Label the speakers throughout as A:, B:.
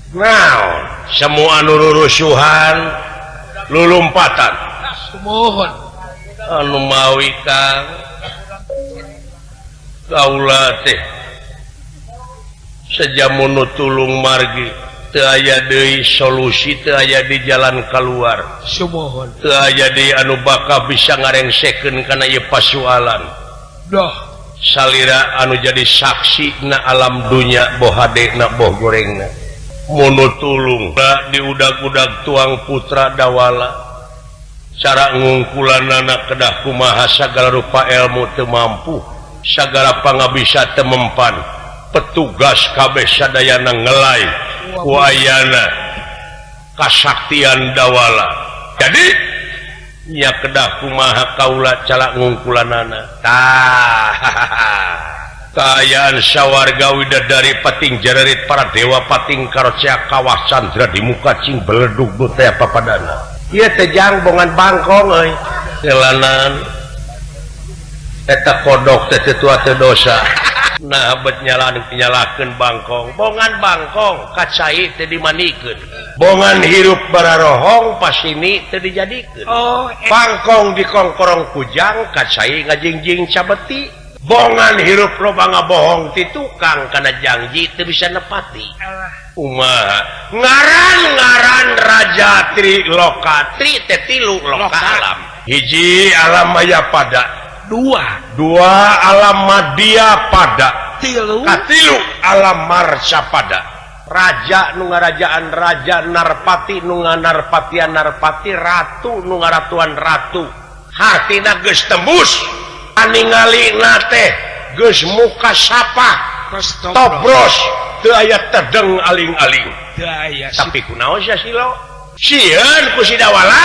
A: Naon semua anu rurusuhan lulumpatan.
B: Sumuhun.
A: Anu mawi Kang kaula teh sejamunu tulung margi teu aya deui solusi, teu aya di jalan keluar.
B: Sumuhun.
A: Teu aya deui anu bakal bisa ngarengsekeun kana ieu pasualan.
B: Dah.
A: Salira anu jadi saksi na alam dunya, boh hade na boh gorengna, munu tulung diudag-udag tuang putra Dawala, cara ngungkulanana kedah kumaha? Sagala rupa ilmu teu mampu, sagala pangabisa teu mempan, petugas kabeh sadayana ngelai ku ayana kasaktian Dawala. Jadi nya kedah kumaha kaula cara ngungkulanana? Tah, kaayaan sawarga, widadari pating jararit, para dewa pating karocea, kawah candra di muka cing beledug nu teh papadana. Ieu teh jang bongan bangkong euy, jalanan eta kodok teh teu tua teu dosa. Nah, bet nyalan nyalakeun bangkong, bongan bangkong kacai teh dimandikeun, bongan hirup bararohong pasini teu dijadikeun.
B: Oh, eh.
A: Bangkong dikongkorong kujang, kacai ngajingjing cabeti, bongan hirup loba ngabohong ti tukang, kana janji teu bisa nepati.
B: Alah.
A: Kumaha ngaran ngaran Raja Tri Loka? Tri teh tilu, loka,
B: Loka.
A: Alam hiji alam maya pada.
B: Dua.
A: Dua, alam madya pada.
B: Tilu.
A: Katilu, alam marsa pada. Raja nu ngarajaan raja, narpati nu nganarpatian narpati, ratu nu ngaratuan ratu, hartina geus tembus, aningalina teh geus muka sapa. Tobros, teu aya tedeng aling-aling.
B: Teu aya.
A: Tapi kunaon sia silo sieun ku si Dawala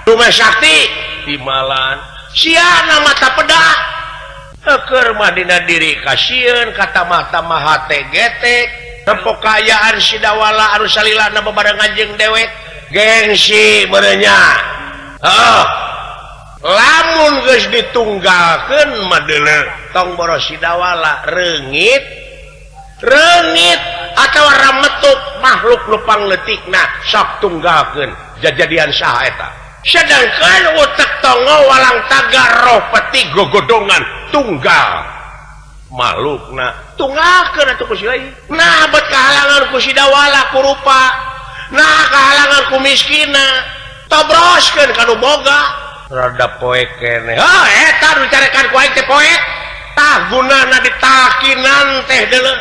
A: Rumah Sakti timalan sia na mata peda. Eukeur mah dina diri kasieun, kata mata mah hate getek, tempo kaayaan si Dawala anu salilana bebarengan jeung dewek, gengsi merenya. Heuh, lamun geus ditunggalkeun mah deuleu tong boro si Dawala, reungit reungit atawa rametuk makhluk nu pangleutikna sok tunggalkeun jajadian saha eta. Sedangkan utek tongo walang tagar, roh peti gogodongan tunggal makhlukna, tunggalkeun atuh ku si lain. Nah, bet kahalangan ku si Dawala ku rupa, nah kahalangan ku miskina, tobroskeun ka nu boga rada poek keneh. Oh, eta nu carekan ku aing teh poek. Tah, gunana ditakinan teh deuleu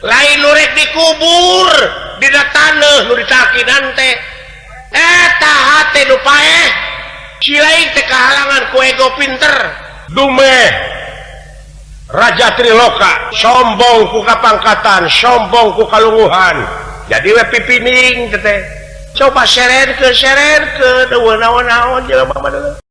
A: lain nu rek dikubur dina taneuh. Nu ditakinan teh eta hate nu paeh. Si lain teh kahalangan ku ego pinter. Dumeh Raja Triloka sombong ku kapangkatan, sombong ku kalunguhan, jadi we pipining teh. Coba serenkeun, serenkeun, eueuh naon-naon jelema mah deuleu.